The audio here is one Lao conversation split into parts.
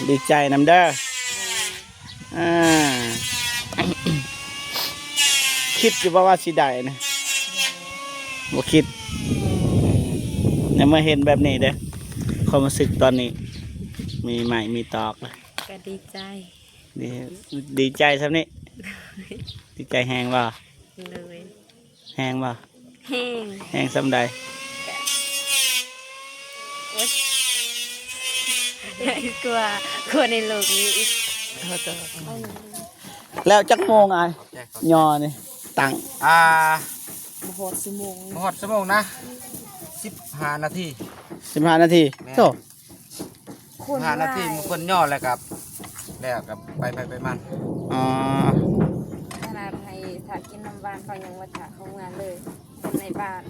ດີໃຈນຳເດີ. ອ່າ ຄິດຢູ່ບໍ່ວ່າຊິໄດ້ນະ? ບໍ່ຄິດ. ໃນເມື່ອເຫັນແບບນີ້ເດ້ ຄວາມຮູ້ສຶກຕອນນີ້ ມີໄມ້ມີຕອກ ກະດີໃຈ. ດີ ດີໃຈສ່ຳນີ້? ດີໃຈແຮງບໍ່? ໂດຍ. ແຮງບໍ່? ແຮງ. ແຮງສ່ຳໃດ? ກະ ໂອ໊ຍ ກວ່າຄົນໃນໂລກນີ້ອີກ. ແລ້ວຈັກໂມງອ້າຍ? ຍໍນີ້ຕັ້ງ ອ່າ ບໍ່ຮອດຊົ່ວໂມງ ບໍ່ຮອດຊົ່ວໂມງນະ ສິບຫ້ານາທີ. ສິບຫ້ານາທີ. ແມ່ນ. ໂທ້ ສິບຫ້ານາທີ ເພິ່ນຍໍແລ້ວກໍ ແລ້ວກໍໄປໃຜໄປມັນ. ອໍ ຂະໜາດໃຫ້ຖ້າກິນນ້ຳຫວານ ເຂົາຍັງວ່າຖ້າເຂົ້າເມືອເລີຍ ຄົນໃນບ້ານ.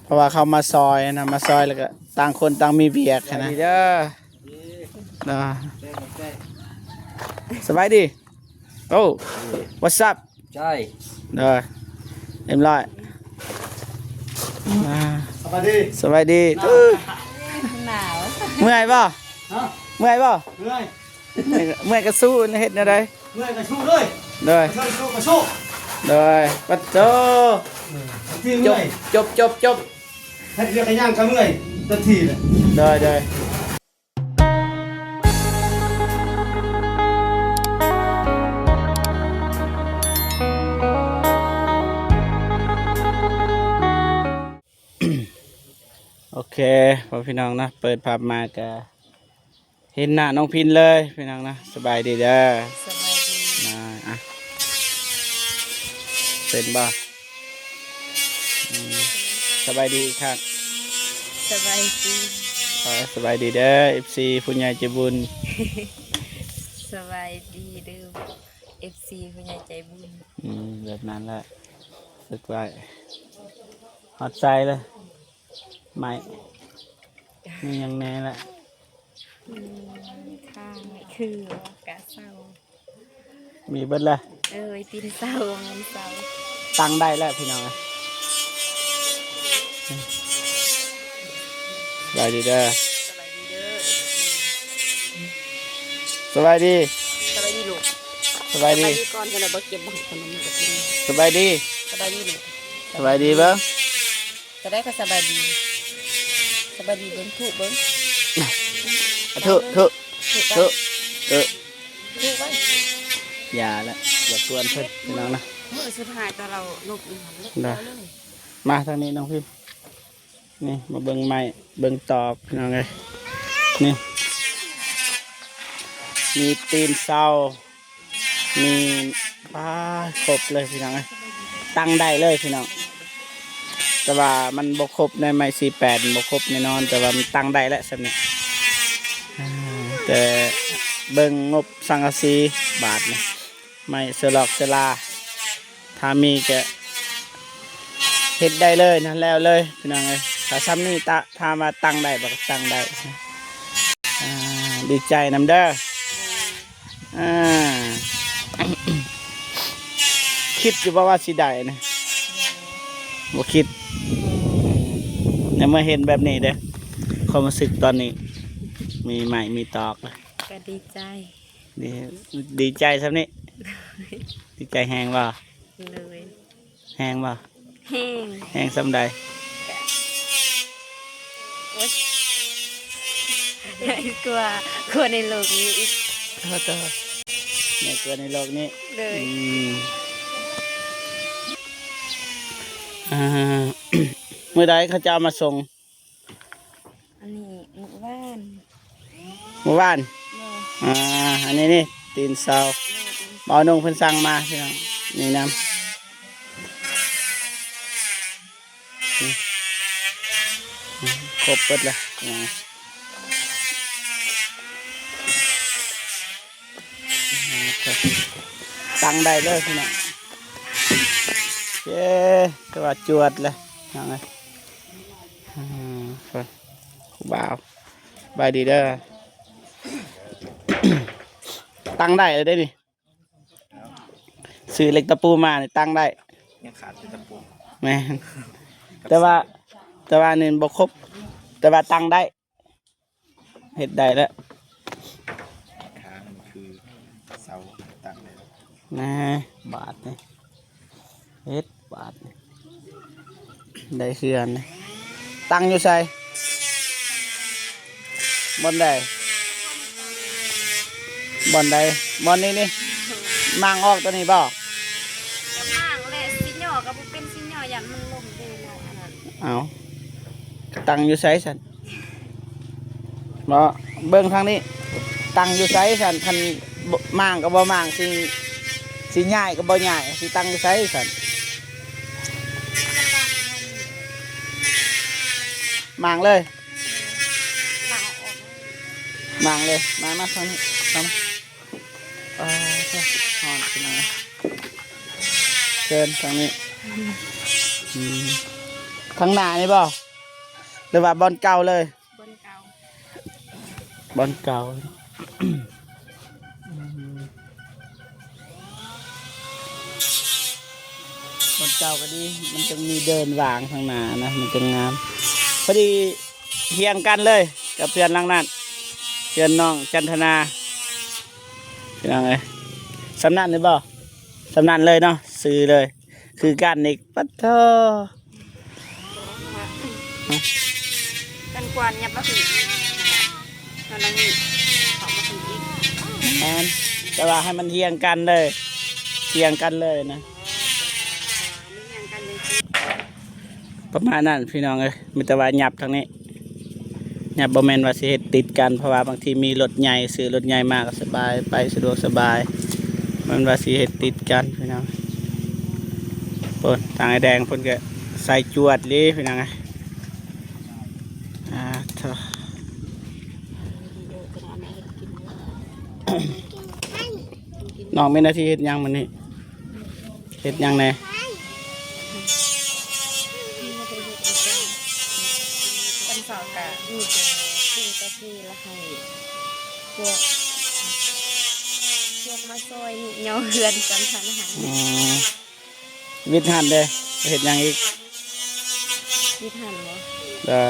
ເພາະວ່າເຂົາມາຊ່ອຍນະ ມາຊ່ອຍແລ້ວກໍຕ່າງຄົນຕ່າງມີວຽກຫັ້ນນະ. ເດີ ເດີ ສະບາຍດີ. ໂອ້ What's up? ໃຊ່ ເດີ ຮຽບຮ້ອຍ. ອ່າ ສະບາຍດີ ສະບາຍດີ. ໜາວ ເມື່ອຍບໍ່? ຮະ ເມື່ອຍບໍ່? ເມື່ອຍ ເມື່ອຍກໍສູ້ ເຮັດແນວໃດ? ເມື່ອຍກໍສູ້ເລີຍ. ໂດຍ ເມື່ອຍສູ້ກໍສູ້. ໂດຍ ປັດໂທ ເອີ ທີ່ເມື່ອຍ ຈົບ ຈົບ ຈົບ ເຮັດວຽກຫຍັງກໍເມື່ອຍ ເຕັມທີ່ເລີຍ. ໂດຍ ໂດຍ. ໂອເຄ ພໍ່ພີ່ນ້ອງເນາະ ເປີດພາບມາກະເຫັນໜ້ານ້ອງພິນເລີຍພີ່ນ້ອງເນາະ. ສະບາຍດີເດີ. ສະບາຍດີ. ອ່າ ອ່ະ ເປັນບໍ່? ອືມ ສະບາຍດີອີກຄັ້ງ. ສະບາຍດີ. ເອີ ສະບາຍດີເດີ ເອັຟຊີ ຜູ້ໃຫຍ່ໃຈບຸນ. ສະບາຍດີເດີ ເອັຟຊີ ຜູ້ໃຫຍ່ໃຈບຸນ. ອືມ ແບບນັ້ນແຫຼະ ຝຶກໄວ້. ຮອດໃສລະ? ໄມ້ ມີຫຍັງແດ່ລະ? ມີຂ້າງ ໄມ້ຄື ກະເສົາ ມີເບິດລະ. ເອີຍ ຕີນເສົາ ເງິນເສົາ ຕັ້ງໄດ້ແລ້ວພີ່ນ້ອງ. ສະບາຍດີເດີ ສະບາຍດີ ສະບາຍດີລູກ ສະບາຍດີ ສະບາຍດີກ່ອນ ເພິ່ນວ່າບໍ່ເກັບບໍ່ຂະໜົມ ສະບາຍດີ ສະບາຍດີລູກ ສະບາຍດີເບິ່ງ. ຈະໄດ້ກໍສະບາຍດີ ສະບາຍດີເບິ່ງ ທຸເບິ່ງ ທຸ ທຸ ທຸ ທຸ ທຸໄວ້. ຢ່າລະ ຢ່າກວນເພິ່ນພີ່ນ້ອງນະ. ມື້ສຸດທ້າຍຕອນລາວລົບອີກ ມາທາງນີ້ນ້ອງພິມ ນີ້ ມາເບິ່ງໄມ້ເບິ່ງຕອກພີ່ນ້ອງເອີຍ. ນີ້ ມີຕີນເສົາ ມີ ປາ ຄົບເລີຍພີ່ນ້ອງເອີຍ ຕັ້ງໄດ້ເລີຍພີ່ນ້ອງ. ແຕ່ວ່າມັນບໍ່ຄົບໃນໄມ້ສີ່ແປດ ມັນບໍ່ຄົບແນ່ນອນ ແຕ່ວ່າມັນຕັ້ງໄດ້ແຫຼະສ່ຳນີ້. ອ່າ ແຕ່ເບິ່ງງົບສັງກະສີບາດນີ້ ໄມ້ເສືອຫຼອກເສືອລາ ຖ້າມີກະເຮັດໄດ້ເລີຍນະ ແລ້ວເລີຍພີ່ນ້ອງເອີຍ. ຖ້າສ່ຳນີ້ ຕະ ຖາມວ່າຕັ້ງໄດ້ບໍ່ ກໍຕັ້ງໄດ້. ອ່າ ດີໃຈນຳເດີ. ອ່າ ຄິດຢູ່ບໍ່ວ່າຊິໄດ້ນະ? ບໍ່ຄິດ. ໃນເມື່ອເຫັນແບບນີ້ເດ້ ຄວາມຮູ້ສຶກຕອນນີ້ ມີໄມ້ມີຕອກ ກະດີໃຈ. ດີ ດີໃຈສ່ຳນີ້? ດີໃຈແຮງບໍ່? ໂດຍ. ແຮງບໍ່? ແຮງ. ແຮງສ່ຳໃດ? ໂອ້ຍ ກວ່າຄົນໃນໂລກນີ້ອີກ. ໂອ້ໂຕ ໃຫຍ່ກວ່າໃນໂລກນີ້. ໂດຍ. ອືມ ອ່າ ມື້ໃດເຂົາເຈົ້າມາສົ່ງ? ອັນນີ້ມື້ວານ. ມື້ວານ? ໂດຍ. ອ່າ ອັນນີ້ນີ້ ຕີນເສົາ ໂດຍ ຕີນເສົາ ບ່າວນົງເພິ່ນສັ່ງມາພີ່ນ້ອງ. ນີ້ນຳ ນີ້ ນີ້ ຄົບເບິດລະ. ອ່າ ຕັ້ງໄດ້ເລີຍພີ່ນ້ອງ. ເຢ້ ຖືວ່າຈວດເລີຍພີ່ນ້ອງເອີຍ. ອືມ ຜູ້ບ່າວ ສະບາຍດີເດີ. ຕັ້ງໄດ້ແລ້ວເດ້ນີ້ ຊື້ເຫຼັກຕະປູມານີ້ຕັ້ງໄດ້. ຍັງຂາດແຕ່ຕະປູ. ແມ່ນ ແຕ່ວ່າ ແຕ່ວ່ານີ້ບໍ່ຄົບ ແຕ່ວ່າຕັ້ງໄດ້. ເຮັດໄດ້ແລ້ວ. ເຕົາຕັ້ງແລ້ວ ແນ່ ບາດນີ້ ເຮັດບາດນີ້ ໄດ້ເຮືອນ ຕັ້ງຢູ່ໃສ? ບ່ອນໃດ? ບ່ອນໃດ? ບ່ອນນີ້ນີ້ ມ້າງອອກຕົວນີ້ບໍ່? ກໍມ້າງແຫຼະ ຊິຍໍກໍບໍ່ເປັນ ຊິຍໍຢ້ານມັນລົ້ມເດ້ເນາະ ອັນນັ້ນ. ເອົາ ຕັ້ງຢູ່ໃສຊັ້ນ? ບໍ່ ເບິ່ງທາງນີ້ ຕັ້ງຢູ່ໃສຊັ້ນ? ຄັນມ້າງກໍບໍ່ມ້າງ ຊິ ຊິຍ້າຍກໍບໍ່ຍ້າຍ ຊິຕັ້ງຢູ່ໃສຊັ້ນ? ມ້າງເລີຍ ມ້າງເລີຍ ມາ ມາທາງນີ້ ມາ ມາ. ປາດໂທ້ ຮ້ອນພີ່ນ້ອງເອີຍ ເຊີນທາງນີ້. ອືມ ທາງໜ້ານີ້ບໍ່ ຫຼືວ່າບ່ອນເກົ່າເລີຍ? ບ່ອນເກົ່າ ບ່ອນເກົ່າ ອືມ ບ່ອນເກົ່າກໍດີ ມັນຈຶ່ງມີເດີ່ນຫວ່າງທາງໜ້ານະ ມັນຈຶ່ງງາມ ພໍດີ ຮຽງກັນເລີຍກັບເຮືອນຫຼັງນັ້ນ ເຮືອນນ້ອງຈັນທະນາ ພີ່ນ້ອງເອີຍ. ສ່ຳນັ້ນເລີຍບໍ່? ສ່ຳນັ້ນເລີຍເນາະ ຊື່ເລີຍ ຄືກັນອີກ ປະໂທ້ ກັນກວນຫຍັບມາພີ້ ຕອນນັ້ນນີ້ເຂົ້າມາພີ້ອີກ ແມ່ນ ແຕ່ວ່າໃຫ້ມັນຮຽງກັນເລີຍ ຮຽງກັນເລີຍນະ. ປະມານນັ້ນພີ່ນ້ອງເອີຍ ມີແຕ່ວ່າຫຍັບທາງນີ້ ຫຍັບ ບໍ່ແມ່ນວ່າຊິເຮັດຕິດກັນ ເພາະວ່າບາງທີມີລົດໃຫຍ່ ຊື້ລົດໃຫຍ່ມາກໍສະບາຍ ໄປສະດວກສະບາຍ ບໍ່ແມ່ນວ່າຊິເຮັດຕິດກັນພີ່ນ້ອງ. ໂອ້ຍ ທາງອ້າຍແດງເພິ່ນກໍໃສ່ຈວດເລີຍພີ່ນ້ອງເອີຍ. ອາ ນ້ອງມີໜ້າທີ່ເຮັດຫຍັງມື້ນີ້? ເຮັດຫຍັງແດ່? ຕອນເຊົ້າກະມີແຕ່ປຸງກາເຟ ແລ້ວໃຫ້ພວກ ພວກມາຊ່ອຍຍຸກຍົກເຮືອນກັນຫັ້ນນະ. ອືມ ວິດຫັ້ນເດ້ ເຮັດຫຍັງອີກ? ວິດຫັ້ນບໍ່? ເອີ ກະ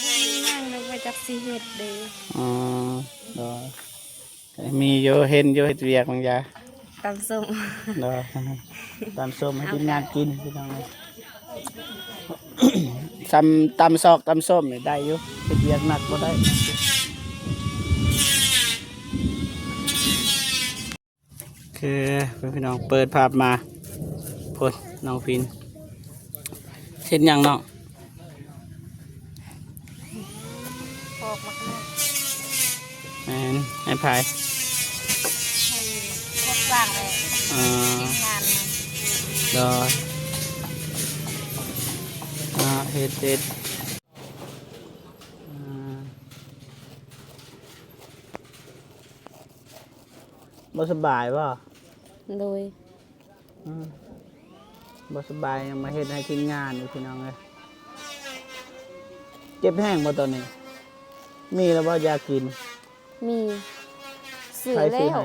ບໍ່ມີຫຍັງດອກ ວ່າຈັກຊິເຮັດເດ້. ອືມ ໂດຍ. ມີຢູ່ ເຫັນຢູ່ ເຮັດວຽກບາງຢ່າງ ຕຳສົ້ມ ເນາະ ຕຳສົ້ມໃຫ້ທີມງານກິນ ພີ່ນ້ອງເອີຍ. ຕຳ ຕຳຊອກຕຳສົ້ມນີ້ໄດ້ຢູ່ ເຮັດວຽກໜັກບໍ່ໄດ້. ຄື ພີ່ນ້ອງ ເປີດພາບມາ ພຸ້ນ ນ້ອງພິນ ເຮັດຫຍັງນ້ອງ? ປອກໝາກນາວ. ແມ່ນ ໃຫ້ໃຜ? ໃຫ້ພວກຊ່າງແຫຼະ. ອໍ ທີມງານ. ໂດຍ. ອ່າ ເຮັດ ເຮັດ. ອືມ ບໍ່ສະບາຍບໍ່? ໂດຍ. ອືມ ບໍ່ສະບາຍຍັງມາເຮັດໃຫ້ທີມງານອີກ ພີ່ນ້ອງເອີຍ. ເຈັບແຮງບໍ່ຕອນນີ້? ມີແລ້ວບໍ່ຢາກິນ? ມີ ຊື້ແລ້ວ. ໃຜຊື້ໃຫ້?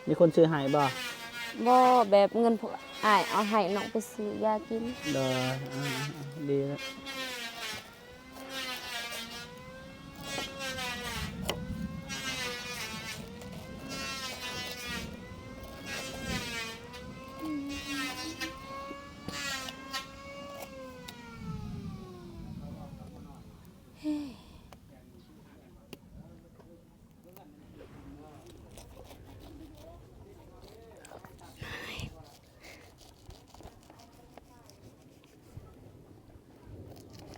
ມີຄົນຊື້ໃຫ້ບໍ່? ບໍ່ ແບບເງິນຜູ້ອ້າຍເອົາໃຫ້ນ້ອງໄປຊື້ຢາກິນ. ໂດຍ. ອ່າ ດີແລ້ວ. ເ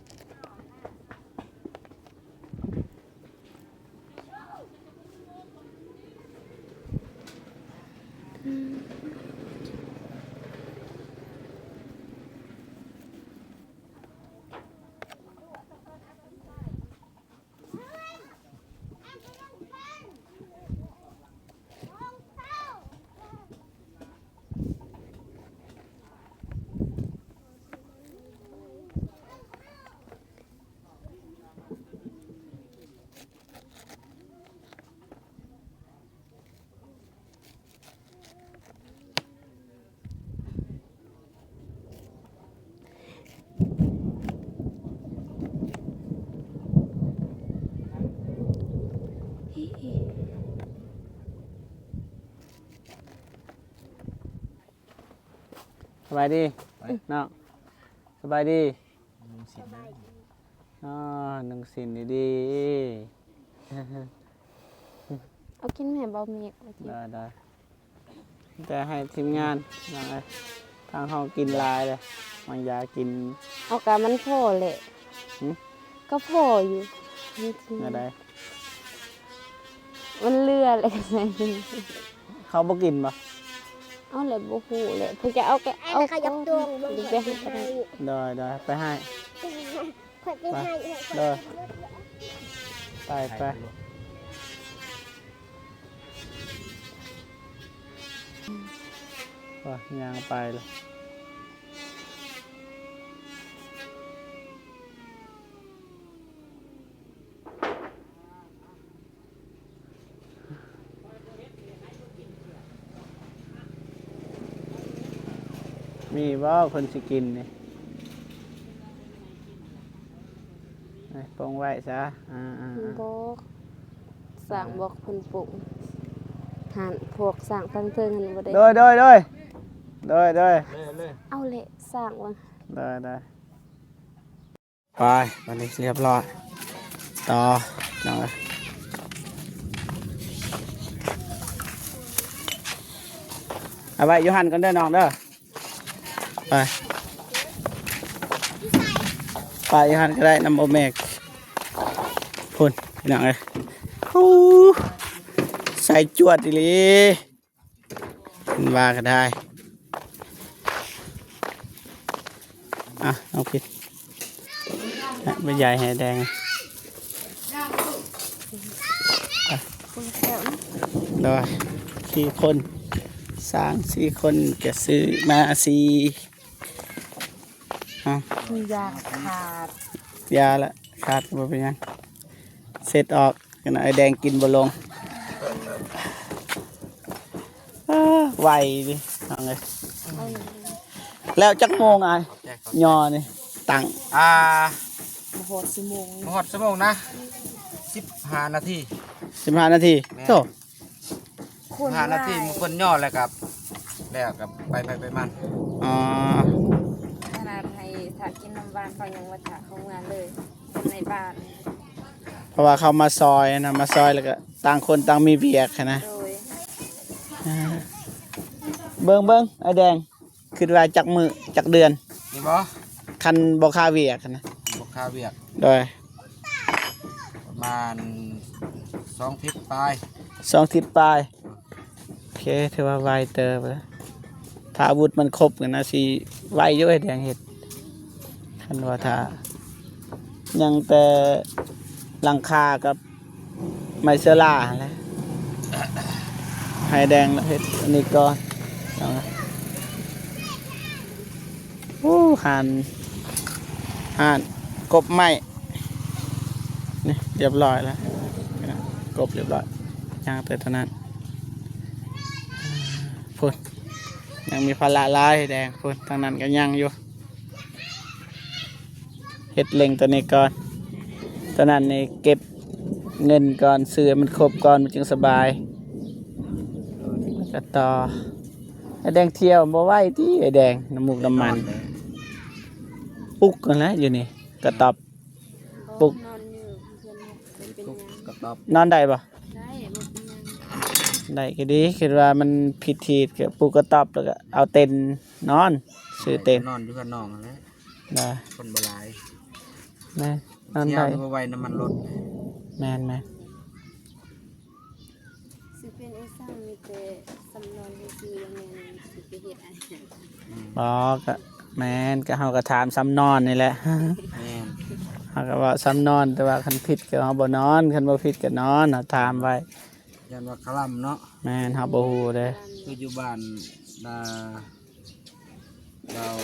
ສະບາຍດີ ນ້ອງ ສະບາຍດີ. ນຸ່ງສິ້ນເດີ ອໍ ນຸ່ງສິ້ນດີໆ. ເອົາກິນແມ່ບໍ່ມີ. ໄດ້ໆ ແຕ່ໃຫ້ທີມງານ ນ້ອງເອີຍ ທາງເຮົາກິນຫຼາຍເລີຍ ວາງຢາກິນ. ເອົາ ກະມັນພໍແຫຼະ. ຫື? ກໍພໍຢູ່. ແນວໃດ? ມັນເຫຼືອແຫຼະ. ເຂົາບໍ່ກິນບໍ່? ເອົາແຫຼະ ບໍ່ຮູ້ແຫຼະ ຜູ້ຈະເອົາກະເອົາ. ໄປໃຫ້ ໄປໃຫ້. ໂດຍ ໄປໃຫ້ ຂ້ອຍໄປໃຫ້. ໂດຍ ໄປ ໄປ. ໂອ້ຍ ຍ່າງໄປລະ. ມີບໍ່ຄົນຊິກິນນີ້? ເອົາ ປົງໄວ້ຊະ. ອາໆໆ ບໍ່ ສ້າງບອກເພິ່ນປຸງ ຫັ້ນ ພວກສ້າງທາງເທິງຫັ້ນບໍ່ໄດ້. ໂດຍ ໂດຍ ໂດຍ ໂດຍ ໂດຍ. ເອົາແຫຼະ ສ້າງວ່າ. ໂດຍ ໂດຍ. ໄປ ບັດນີ້ຮຽບຮ້ອຍ ຕໍ່ ນ້ອງເອີຍ. ເອົາໄວ້ຢູ່ຫັ້ນກ່ອນເດີ ນ້ອງເດີ. ໄປ ໄປຢູ່ຫັ້ນກໍໄດ້ ນຳບໍ່ແມ່. ພຸ້ນ ພີ່ນ້ອງເອີຍ ໂອ້ ໃສ່ຈວດອີ່ຫຼີ ເພິ່ນວ່າກໍໄດ້. ອ່ະ ນ້ອງພິດ ໄປຢາຍໃຫ້ແດງ. ໂດຍ ສີ່ຄົນ ສ້າງສີ່ຄົນ ກະຊື້ມາສີ່. ຮະ? ຢາຂາດ ຢາລະຂາດ ບໍ່ເປັນຫຍັງ ເຊັດອອກ. ກັນໄອ້ແດງກິນບໍ່ລົງ. ເອີ ໄວເດ້ນ້ອງເອີຍ. ແລ້ວຈັກໂມງອ້າຍຍໍນີ້ຕັ້ງ? ອ່າ ບໍ່ຮອດຊົ່ວໂມງ ບໍ່ຮອດຊົ່ວໂມງນະ ສິບຫ້ານາທີ. ສິບຫ້ານາທີ. ແມ່ນ ໂທ້ ສິບຫ້ານາທີ ຄົນຫຼາຍ ເພິ່ນຍໍແລ້ວກໍ ແລ້ວກໍໄປໃຜໄປມັນ. ອໍ ຂະໜາດໃຫ້ຖ້າກິນນ້ຳຫວານ ເຂົາຍັງວ່າຖ້າເຂົາເມືອເລີຍ ຄົນໃນບ້ານ. ເພາະວ່າເຂົາມາຊອຍນະ ມາຊອຍແລ້ວກໍຕ່າງຄົນຕ່າງມີວຽກຫັ້ນນະ. ໂດຍ ເບິ່ງໆ ອ້າຍແດງ ຄິດວ່າຈັກມື້ຈັກເດືອນນີ້ບໍ? ຄັນບໍ່ຄາວຽກຫັ້ນນະ. ບໍ່ຄາວຽກ. ໂດຍ ປະມານສອງທິດປາຍ. ສອງທິດປາຍ. ໂອເຄ ຖືວ່າໄວເຕີບແລ້ວ. ຖ້າອາວຸດມັນຄົບກໍໜ້າຊິໄວຢູ່ ອ້າຍແດງເຮັດ. ຄັນວ່າຖ້າຍັງແຕ່ຫຼັງຄາກັບໄມ້ເຊື້ອລາຫັ້ນແຫຼະ. ໃຫ້ແດງເຮັດອັນນີ້ກ່ອນ. ໂອ້ ຮ້ານ ຮ້ານກົບໄມ້ນີ້ ຮຽບຮ້ອຍແລ້ວ ກົບຮຽບຮ້ອຍ. ຍ່າງໄປທາງນັ້ນ ພຸ້ນ ຍັງມີພາລະຫຼາຍແດງ ພຸ້ນ ທາງນັ້ນກໍຍັງຢູ່. ເຮັດເລັ່ງຕົວນີ້ກ່ອນ ຕົວນັ້ນນີ້ເກັບເງິນກ່ອນ ຊື້ໃຫ້ມັນຄົບກ່ອນ ມັນຈຶ່ງສະບາຍ. ແລ້ວກໍຕໍ່ ໄອ້ແດງທ່ຽວບໍ່ໄຫວຕິ ໄອ້ແດງ ນ້ຳມູກນ້ຳມັນ. ປຸກຫັ້ນແຫຼະຢູ່ນີ້ ກະຕ໊ອບ ປຸກ ນອນຢູ່ເຮືອນ ເປັນຫຍັງ ກະຕ໊ອບ ນອນໄດ້ບໍ່? ໄດ້ ບໍ່ເປັນຫຍັງ ໄດ້ກໍດີ. ຄິດວ່າມັນຜິດທີ່ ກະປຸກກະຕ໊ອບ ແລ້ວກະເອົາເຕັນນອນ ຊື້ເຕັນ ນອນຢູ່ກັບນ້ອງຫັ້ນແຫຼະ. ນະ ຄົນບໍ່ຫຼາຍ ແມ່ນ ນອນໄດ້ ບໍ່ໄຫວ ນ້ຳມັນລົດ. ແມ່ນໆ ຊິເປັນອີ່ສັງ ມີແຕ່ສຳນອນຊື່ໆ ບໍ່ແມ່ນຊິໄປເຮັດອາຫານ. ອືມ ບໍ່ ກະແມ່ນ ກະເຮົາກະຖາມສຳນອນນີ້ແຫຼະ. ແມ່ນ ເຮົາກະເວົ້າສຳນອນ ແຕ່ວ່າຄັນຜິດກະເຮົາບໍ່ນອນ ຄັນບໍ່ຜິດກະນອນ ເຮົາຖາມໄວ້ ຢ້ານວ່າຄະລຳເນາະ. ແມ່ນ ເຮົາບໍ່ຮູ້ເດ້ ຄືຢູ່ບ້ານ ລາ ລາວ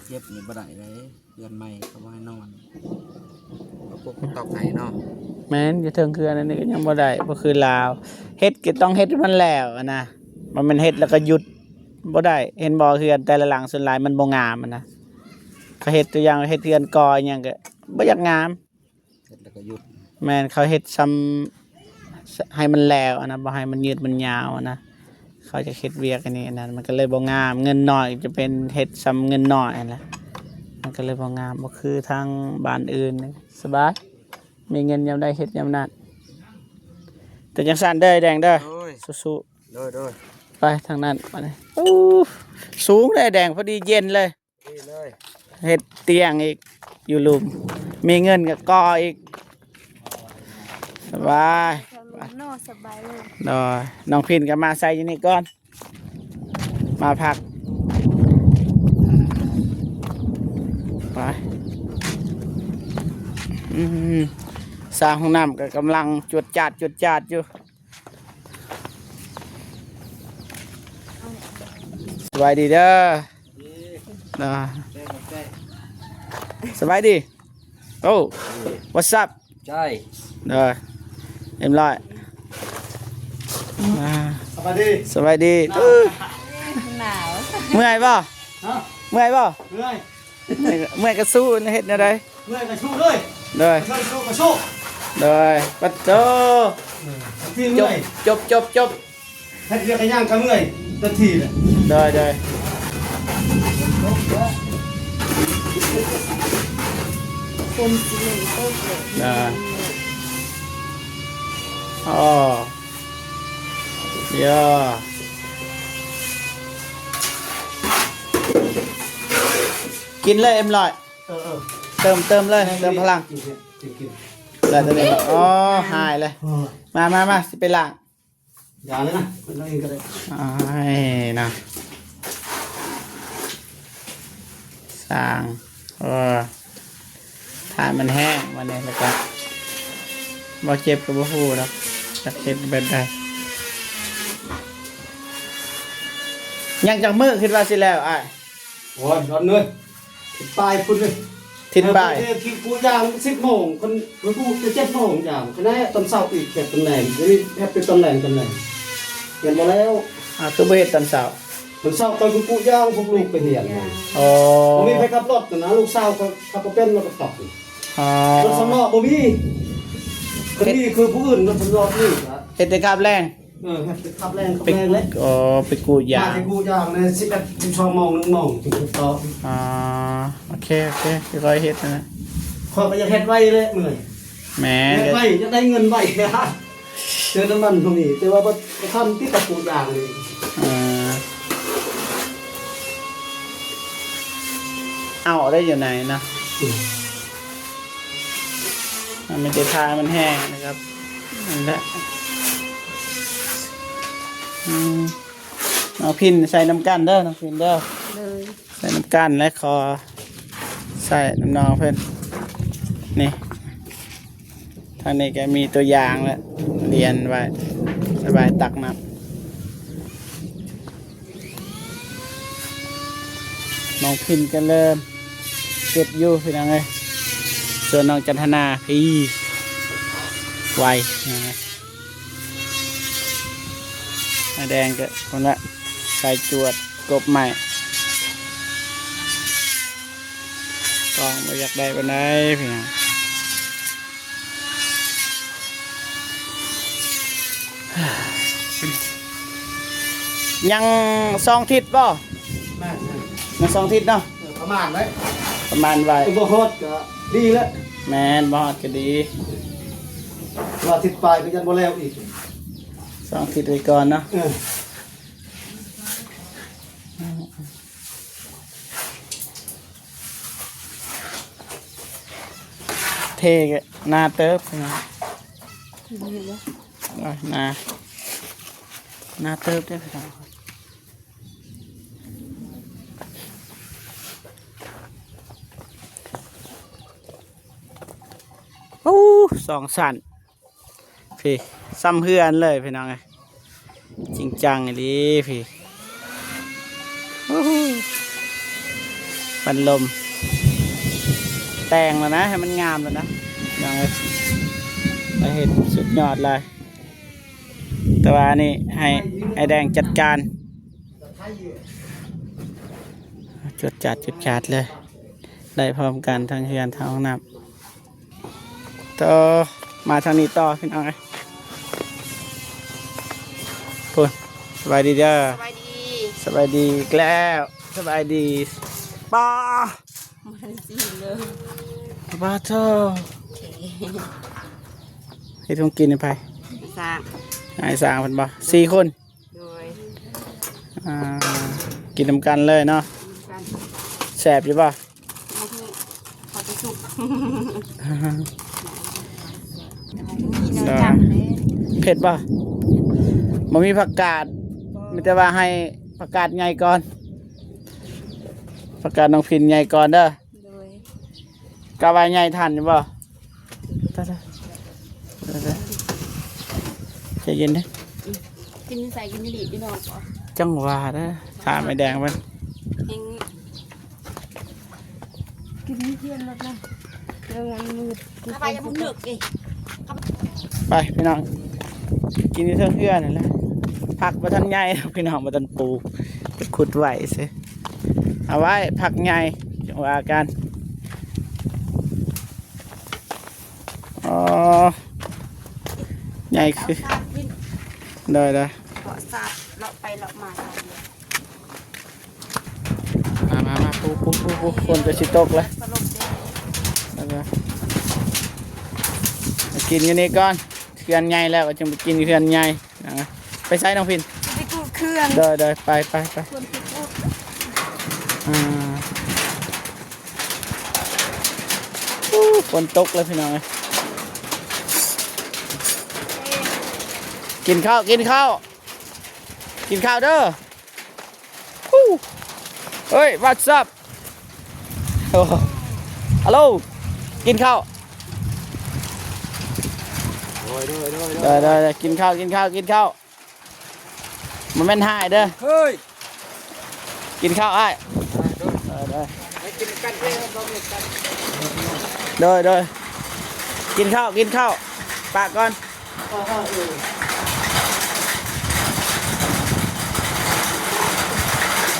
ເກັບນີ້ບໍ່ໄດ້ເດ້ ເຮືອນໃໝ່ເຂົາບໍ່ໃຫ້ນອນ ເຂົາປຸກກະຕ໊ອບໃຫ້ເນາະ. ແມ່ນ ຢູ່ເທິງເຮືອນອັນນີ້ກໍຍັງບໍ່ໄດ້ ບໍ່ຄືລາວ ເຮັດກໍຕ້ອງເຮັດໃຫ້ມັນແລ້ວຫັ້ນນະ ບໍ່ແມ່ນເຮັດແລ້ວກໍຢຸດ ບໍ່ໄດ້. ເຫັນບໍ່ ເຮືອນແຕ່ລະຫຼັງສ່ວນຫຼາຍມັນບໍ່ງາມຫັ້ນນະ ເຂົາເຮັດຕົວຢ່າງ ເຮັດເຮືອນກໍຫຍັງກໍບໍ່ຢາກງາມ. ເຮັດແລ້ວກໍຢຸດ. ແມ່ນ ເຂົາເຮັດຊ່ຳໃຫ້ມັນແລ້ວຫັ້ນນະ ບໍ່ໃຫ້ມັນຍືດມັນຍາວຫັ້ນນະ. ເຂົາຈະເຮັດວຽກອັນນີ້ອັນນັ້ນ ມັນກໍເລີຍບໍ່ງາມ. ເງິນໜ້ອຍຈະເປັນເຮັດສ່ຳເງິນໜ້ອຍຫັ້ນແຫຼະ ມັນກໍເລີຍບໍ່ງາມ ບໍ່ຄືທາງບ້ານອື່ນ. ສະບາຍ ມີເງິນຍາມໃດເຮັດຍາມນັ້ນ. ແຕ່ຈັ່ງຊັ້ນເດີ ອ້າຍແດງເດີ ໂດຍ ສູ້ໆ. ໂດຍໆ ໄປທາງນັ້ນບາດນີ້. ໂອ້ ສູງເດ້ອ້າຍແດງ ພໍດີເຢັນເລີຍ. ນີ້ເລີຍ ເຮັດຕຽງອີກ ຢູ່ລຸ່ມ ມີເງິນກໍກໍ່ອີກ ສະບາຍເນາະ. ສະບາຍເລີຍ ໂດຍ. ນ້ອງພິນກໍມາໃສ່ຢູ່ນີ້ກ່ອນ ມາພັກ ໄປ. ອືມ ສ້າງຫ້ອງນ້ຳກໍກຳລັງຈວດຈາດ ຈວດຈາດຢູ່. ສະບາຍດີເດີ ອ່າ ສະບາຍດີ. ໂອ້ What's up? ໃຊ່ ເດີ ເອັມຮ້ອຍ ອ່າ ສະບາຍດີ ສະບາຍດີ. ໜາວ ເມື່ອຍບໍ່? ຮະ ເມື່ອຍບໍ່? ເມື່ອຍ ເມື່ອຍກໍສູ້ ເຮັດແນວໃດ? ເມື່ອຍກໍສູ້ເລີຍ ໂດຍ ເມື່ອຍກໍສູ້ ກໍສູ້ ໂດຍ. ປັດໂຕ ເອີ ທີ່ເມື່ອຍ ຈົບ ຈົບ ຈົບ ເຮັດວຽກກະຍ່າງກະເມື່ອຍ ເຕັມທີ່ເລີຍ ໂດຍ ໂດຍ. ຄົນຊິເຫຼັ້ງໂຕເກີນ ອ່າ ອໍ ເຢ ກິນເລີຍເອັມຮ້ອຍ. ເອີໆ ເຕີມ ເຕີມເລີຍ ແມ່ນ ເຕີມພະລັງ ກິນ ກິນ ກິນ ແລ້ວຕອນນີ້ ອໍ ຫາຍເລີຍ ເອີ ມາ ມາ ມາ ຊິໄປລ້າງ ຢ່າເລີຍນະ ເພິ່ນເອົາເອງກໍໄດ້ ອ້າຍນະ ສ້າງ ເອີ ຖ້າມັນແຫ້ງ ບາດນີ້ແລ້ວກໍບໍ່ເຈັບກໍບໍ່ຮູ້ດອກ ຈັກເຮັດແບບໃດ. ຍັງຈັກມື້ຄິດວ່າຊິແລ້ວອ້າຍ? ໂອ້ຍ ດອນເອີຍ ທິດປາຍພຸ້ນເລີຍ ທິດປາຍ ເອີ ເພິ່ນເຮັດກິນປູຢາງສິບໂມງ ເພິ່ນ ເພິ່ນປູແຕ່ເຈັດໂມງຢາງ ຄະແນນຕອນເຊົ້າອີກ ເຮັດຕຳແໜ່ງ ດຽວນີ້ເຮັດເປັນຕຳແໜ່ງ ຕຳແໜ່ງ ເຫັນບໍ່ແລ້ວ. ອ້າວ ຄືບໍ່ເຮັດຕອນເຊົ້າ? ຕອນເຊົ້າຕອນເພິ່ນປູຢາງ ພວກລູກໄປຮຽນນະ ອໍ ບໍ່ມີໃຜຂັບລົດນະ ລູກສາວກໍຂັບບໍ່ເປັນ ລົດກະຕັອກ ອໍ ລົດສຳລໍ້ບໍ່ມີ ຄັນມີຄືຜູ້ອື່ນ ລົດສຳລໍ້ນີ້ລະ ເຮັດແຕ່ກັບແລງ. ເອີ ເຮັດໄປຂັບແລ່ນ ຂັບແລ່ນເລີຍ ອໍ ໄປກູດຢາງ ໄປກູດຢາງເລີຍ ສິບເອັດ ສິບສອງໂມງ ໜຶ່ງໂມງຈຶ່ງເຮັດຕໍ່ ອໍ ໂອເຄ ໂອເຄ ຄ່ອຍເຮັດນະ ຂ້ອຍກໍຢາກເຮັດໄວແຫຼະ ເມື່ອຍ ແມ່ນ ເຮັດໄວ ຢາກໄດ້ເງິນໄວ ເຕີມນ້ຳມັນພວກນີ້ ແຕ່ວ່າບໍ່ ບໍ່ທັນຕິດກັບກູດຢາງນີ້ ເອີ ເອົາໄດ້ຢູ່ໃນນະ ອືມ. ມັນມີແຕ່ຖ້າໃຫ້ມັນແຫ້ງນະຄັບ ນັ້ນແຫຼະ ອືມ ນ້ອງພິນໃສ່ນຳກັນເດີ ນ້ອງພິນເດີ ໂດຍ ໃສ່ນຳກັນ ແລະ ຂໍໃສ່ນຳນ້ອງເພິ່ນ ນີ້ ທາງນີ້ກໍມີຕົວຢ່າງແລ້ວ ລຽນໄວ້ ສະບາຍຕັກນ້ຳ. ນ້ອງພິນກໍເລີ່ມເກັບຢູ່ພີ່ນ້ອງເອີຍ ສ່ວນນ້ອງຈັນທະນາພີ້ໄວພີ່ນ້ອງເອີຍ ອ້າຍແດງກໍພຸ້ນລະ ໄປຈວດກົບໄມ້ ກ້ອງບໍ່ຢາກໄດ້ປານໃດພີ່ນ້ອງ. ຍັງສອງທິດບໍ່? ແມ່ນໆ ຍັງສອງທິດເນາະ ເອີ ປະມານໄວ້ ປະມານໄວ້ ເອີ ບໍ່ຮອດກໍດີແລ້ວ ແມ່ນ ບໍ່ຮອດກໍດີ ວ່າທິດປາຍກໍຍັງບໍ່ແລ້ວອີກ ສອງທິດໄວ້ກ່ອນເນາະ ເອີ. ເທກໍໜາເຕີບ ນີ້ບໍ່ ເອີ ໜາ ໜາເຕີບເດ້ພີ່ນ້ອງ ໂອ້ ສອງຊັ້ນ. ພີ້ ສ່ຳເຮືອນເລີຍພີ່ນ້ອງເອີຍ ຈິງຈັງອີ່ຫຼີພີ້ ໂອ້ໂຫ ພັດລົມ ແຕ່ງແລ້ວນະ ໃຫ້ມັນງາມແລ້ວນະ ພີ່ນ້ອງເອີຍ ລະເຮັດສຸດຍອດເລີຍ ແຕ່ວ່າອັນນີ້ໃຫ້ອ້າຍແດງຈັດການ ຈວດຈາດ ຈວດຈາດເລີຍ ໄດ້ພ້ອມກັນທັງເຮືອນທັງຫ້ອງນ້ຳ. ຕໍ່ ມາທາງນີ້ຕໍ່ພີ່ນ້ອງເອີຍ ພຸ້ນ ສະບາຍດີເດີ. ສະບາຍດີ ສະບາຍດີອີກແລ້ວ. ສະບາຍດີ. ປ້າ ບໍ່ທັນຊິເລີຍ ປ້າໂທ້. ເຮັດຂອງກິນໃຫ້ໃຜ? ສ້າງ ໃຫ້ສ້າງເພິ່ນບໍ່? ສີ່ຄົນ. ໂດຍ ອ່າ ກິນນຳກັນເລີຍເນາະ. ນຳກັນ. ແຊບຢູ່ບໍ່? ບໍ່ຮູ້ ເຂົາຈະສຸກ. ເຜັດບໍ່? ບໍ່ມີຜັກກາດ. ບໍ່ ມີແຕ່ວ່າໃຫ້ຜັກກາດໃຫຍ່ກ່ອນ. ຜັກກາດນ້ອງພິນໃຫຍ່ກ່ອນເດີ. ໂດຍ ກະວ່າໃຫຍ່ທັນຢູ່ບໍ່? ຕາຍແລ້ວ ຕາຍແລ້ວ ໃຈເຢັນເດີ. ກິນໃສ ກິນຢູ່ນີ້ ຢູ່ນອກບໍ່? ຈັ່ງວ່າເດີ ຖາມໄອ້ແດງເພິ່ນ. ກິນຢູ່ເຮືອນໂລດນະ ເດີ ມັນມືດ. ໄປ ຢ່າເພິ່ງເລິກເດ້. ໄປພີ່ນ້ອງ ກິນຢູ່ເທິງເຮືອນນັ້ນແຫຼະ. ຜັກບໍ່ທັນໃຫຍ່ພີ່ນ້ອງ ບໍ່ທັນປູກ ໄປຂຸດໄວ້ຊື່. ເອົາໄວ້ຜັກໃຫຍ່ຈັ່ງວ່າກັນ. ອໍ ໃຫຍ່ຄື ເອົາສາດກິນ. ໄດ້ໆ ເກາະສາດ ເລາະໄປເລາະມາ. ມາ ມາ ມາ ປູ ປູ ປູ ຝົນກໍຊິຕົກແລ້ວ. ສະຫຼົບເດ້. ໄປໆ ໄປກິນຢູ່ນີ້ກ່ອນ ເຮືອນໃຫຍ່ແລ້ວກໍຈຶ່ງໄປກິນເຮືອນໃຫຍ່ນະ. ໄປໃສນ້ອງພິນ? ໄປກູ້ເຄື່ອງ. ໂດຍໆ ໄປ ໄປ ໄປ. ອ່າ ໂອ້ ຝົນຕົກແລ້ວພີ່ນ້ອງເອີຍ. ກິນເຂົ້າ ກິນເຂົ້າ ກິນເຂົ້າເດີ. ເຮີ້ຍ what's up? ໂອ້ ຮັລໂຫຼ ກິນເຂົ້າ. ໂດຍໆ ໂດຍໆ ໄດ້ໆ ກິນເຂົ້າ ກິນເຂົ້າ ກິນເຂົ້າ. ບໍ່ແມ່ນຫາຍເດີ ເຮີ້ຍ. ກິນເຂົ້າອ້າຍ. ໂດຍໆ ໂດຍໆ ກິນກັນເດີ ບໍ່ມີກັນ. ໂດຍໆ ກິນເຂົ້າ ກິນເຂົ້າ ປະກ່ອນ.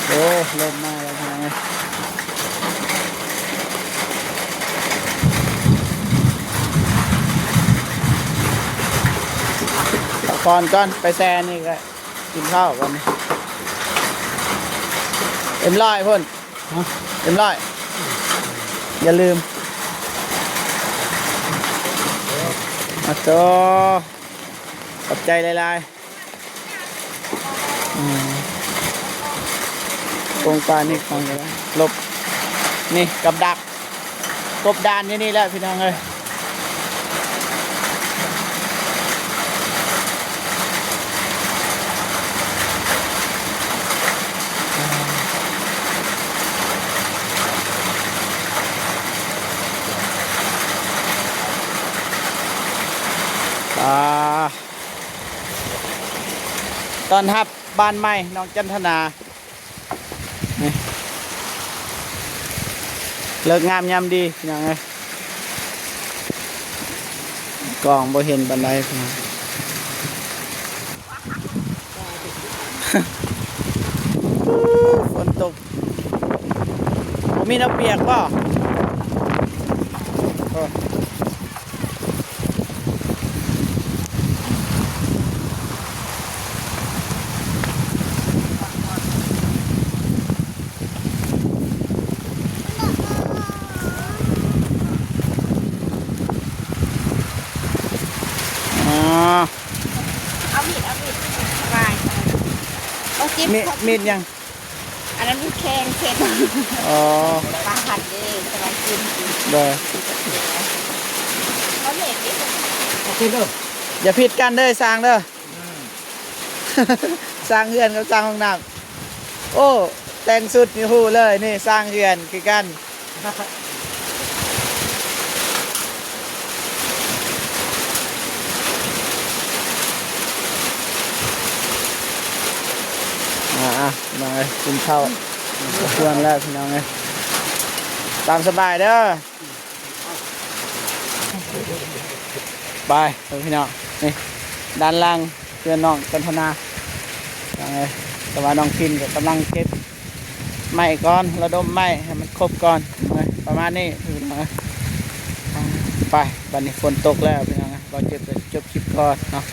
ໂອ້ ລົມມາແລ້ວພີ່ນ້ອງເອີຍ. ພັກຜ່ອນກ່ອນ ໄປແຊ່ນີ້ກໍກິນເຂົ້າກ່ອນ. ເອັມຮ້ອຍພຸ້ນ. ຮະ? ເອັມຮ້ອຍ ຢ່າລືມ. ອາໂຕ ຂອບໃຈຫຼາຍໆ. ອືມ ໂປ່ງປານນີ້ຂອງ ລົບ ນີ້ກັບດັກ ກົບດານຢູ່ນີ້ແຫຼະພີ່ນ້ອງເອີຍ. ອ່າ ຕ້ອນຮັບບ້ານໃໝ່ນ້ອງຈັນທະນາ. ນີ້ ເລີກງາມຍາມດີພີ່ນ້ອງເອີຍ. ກ້ອງບໍ່ເຫັນປານໃດພີ່ນ້ອງ. ຝົນຕົກ ບໍ່ມີແນວປຽກບໍ່? ໂອ້. ອໍ ເອົາມີດ ເອົາມີດ ສະບາຍ. ໂອ້ ເຈັບ ມີດ ມີດຫຍັງ? ອັນນັ້ນແຂງເສັດ. ອໍ ປາຫັນເດ້ ສະບາຍກິນ. ໂດຍ ເອົາເຫຼັກເດ້ ໂອເຄເດີ. ຢ່າຜິດກັນເດີ ຊ່າງເດີ. ອືມ ສ້າງເຮືອນກັບສ້າງຫ້ອງນ້ຳ. ໂອ້ ແຕ່ງຊຸດນີ້ຮູ້ເລີຍ ນີ້ສ້າງເຮືອນຄືກັນ. ອ່າ ມາກິນເຂົ້າ ຄວນແລ້ວພີ່ນ້ອງເອີຍ ຕາມສະບາຍເດີ. ໄປພີ່ນ້ອງ ນີ້ດ້ານຫຼັງເຮືອນນ້ອງຈັນທະນາ ພີ່ນ້ອງເອີຍ. ແຕ່ວ່ານ້ອງພິນກໍກຳລັງເກັບໄມ້ກ່ອນ ລະດົມໄມ້ໃຫ້ມັນຄົບກ່ອນ ປະມານນີ້ພີ່ນ້ອງເອີຍ. ໄປ ບັດນີ້ຝົນຕົກແລ້ວພີ່ນ້ອງເອີຍ. ບ່າວເຈັບກໍຈົບຄລິບກ່ອນເນາະ.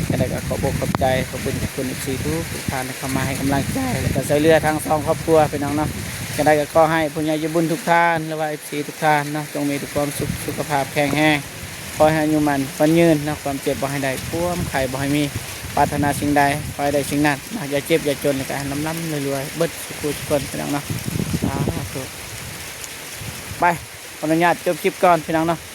ຈັ່ງໃດກໍຂອບອົກຂອບໃຈ ຂອບຄຸນຂອບຄຸນເອັຟຊີທຸກໆທ່ານທີ່ເຂົ້າມາໃຫ້ກຳລັງໃຈ ແລ້ວກໍຊ່ວຍເຫຼືອທັງສອງຄອບຄົວ ພີ່ນ້ອງເນາະ. ຈັ່ງໃດກໍຂໍໃຫ້ຜູ້ໃຫຍ່ໃຈບຸນທຸກທ່ານ ຫຼືວ່າເອັຟຊີທຸກທ່ານເນາະ ຈົ່ງມີແຕ່ຄວາມສຸກ ສຸຂະພາບແຂງແຮງ ຂໍໃຫ້ອາຍຸໝັ້ນຂວັນຍືນເນາະ. ຄວາມເຈັບບໍ່ໃຫ້ໄດ້ ຄວາມໄຂ້ບໍ່ໃຫ້ມີ ປາດຖະໜາສິ່ງໃດ ຂໍໃຫ້ໄດ້ສິ່ງນັ້ນເນາະ. ຢ່າເຈັບຢ່າຈົນ ແລ້ວກໍໃຫ້ລ່ຳໆລວຍໆ ເບິດສູ່ຜູ້ສູ່ຄົນ ພີ່ນ້ອງເນາະ. ສາທຸ. ໄປ ຂໍອະນຸຍາດຈົບຄລິບກ່ອນ ພີ່ນ້ອງເນາະ.